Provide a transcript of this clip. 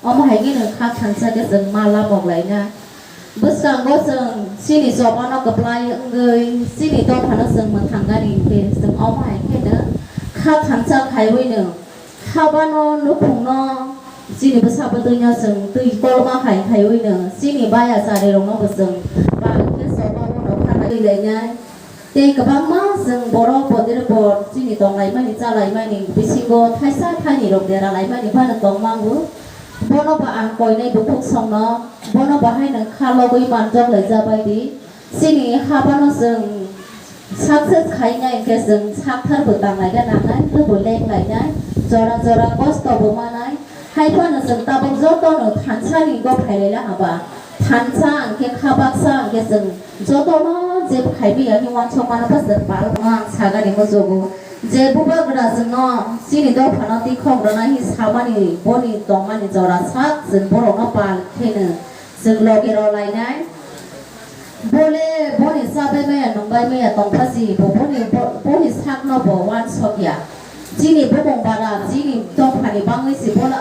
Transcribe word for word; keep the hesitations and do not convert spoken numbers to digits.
Omo hai khe nwng kha thansa khe chwng ma lamok lainai. Bwskango chwng chini chobano kwplai wngwi chini dophano chwng mwthangani hinkhe chwng omo hai kheno kha thansa khaiwi nwng habano nukhungno chini bwsa bwtwino chwng twi kolma hai khaiwi nwng chini baya charirokno bo chwng bal khe chobano phanai lainai. Tei kwbangma chwng borok bodir bor chini tonglaimani chalaimani bisingo thaisa thainwi rok deralaimani phano tongmango. Bono bo ang koinai bukhuk songno, bono bo haino kha logwi manjak lai jabai di. Chini habano chwng success khaina hinkhe chwng sakthar bo tanglaina nangnai, hwnkhe bo lenglainai, jora jora kosto bo manai. Hai phano chwng tabuk jotono thansani go phailaila haba. Thansa hinkhe kha baksa hinkhe chwng jotono je khaiwi ya hwnwi uansuk mano bwswk palma ang sagani muchugo. Je bubagra chwngno chini dophano twi khok rwna hwnwi samani boni tongmani jora sak chwng borokno pal kheno chwng logi rw lainai. Bole boni chabai maya nungbai maya tongphasi bo boni bo-, boni sakno bo uansukya. Chini bumung bara chini dophani bangwi se bono